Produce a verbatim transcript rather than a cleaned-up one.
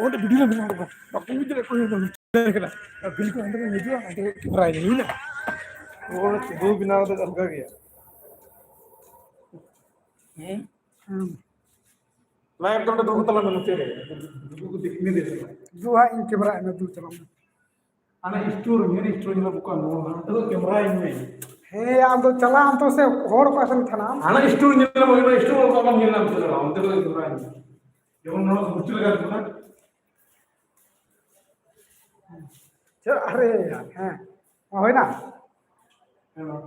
ᱚᱸᱰᱮ ᱵᱷᱤᱰᱤᱭᱳ ᱨᱮ ᱢᱮᱱᱟᱜ ᱠᱚᱣᱟ, ᱵᱟᱠᱚ ᱵᱩᱡᱽ ᱫᱟᱲᱮᱭᱟᱜ ᱠᱟᱱᱟ, ᱪᱤᱠᱟᱹ ᱠᱟᱱᱟ᱾ ᱟᱨ ᱵᱤᱞ ᱠᱚ ᱦᱟᱸᱰᱮ ᱠᱷᱚᱱ ᱦᱤᱡᱩᱜᱼᱟ, ᱦᱟᱸᱰᱮ ᱠᱮᱢᱮᱨᱟᱭ ᱦᱩᱭᱱᱟ᱾ ᱚ, ᱵᱚᱦᱩ ᱵᱮᱱᱟᱣ ᱫᱚ ᱚᱱᱠᱟ ᱜᱮᱭᱟ᱾ ᱦᱮᱸ? ᱦᱮᱸ᱾ ᱞᱟᱭᱤᱵᱷ ᱫᱚ ᱚᱸᱰᱮ ᱫᱩᱲᱩᱵ ᱛᱟᱞᱟᱝ ᱢᱮ, ᱱᱚᱛᱮ ᱨᱮ᱾ ᱫᱩᱲᱩᱵ ᱠᱟᱛᱮ ᱠᱤᱱ ᱞᱟᱹᱭ ᱫᱟᱲᱮᱭᱟᱜᱼᱟ᱾ ᱫᱩ ᱦᱟᱸᱜ ᱤᱧ ᱠᱮᱢᱮᱨᱟ ᱤᱧ ᱫᱩ ᱪᱟᱞᱟᱜ ᱢᱮ᱾ ᱦᱟᱱᱮ ᱥᱴᱳᱨ, ᱧᱮᱞ ᱥᱴᱳᱨ ᱧᱮᱞ ᱵᱚᱠᱟ ᱱᱚᱣᱟ ᱦᱟᱱᱛᱮ ᱫᱚ ᱠᱮᱢᱮᱨᱟ ᱤᱧ ᱢᱮ᱾ ᱦᱮᱸ, ᱟᱢ ᱫᱚ ᱪᱟᱞᱟᱜ ᱟᱢ ᱛᱚ ᱥᱮ ᱦᱚᱲ ᱚᱠᱟ ᱥᱮᱱ ᱛᱟᱦᱮᱱᱟ ᱟᱢ? ᱦᱟᱱᱮ ᱥᱴᱳᱨ ᱧᱮᱞ ᱢᱮ, ᱚᱱᱟ ᱥᱴᱳᱨ ᱚᱠᱟ ᱵᱟᱢ ᱧᱮᱞ ᱧᱟᱢ ᱠᱮᱫᱟ, ᱚᱱᱛᱮ ᱫᱚ ᱠᱮᱢᱮᱨᱟ ᱤᱧ ᱢᱮ᱾ ᱡᱮᱢᱚᱱ ᱱᱚᱣᱟ ᱢᱩᱪᱟᱹᱫ ᱞᱮᱠᱟ ᱠᱟᱱᱟ᱾ ᱪᱮᱫ? ᱟᱨᱮ ᱭᱟᱨ, ᱦᱮᱸ, ᱦᱩᱭᱱᱟ? ᱦᱮᱸ, ᱢᱟ᱾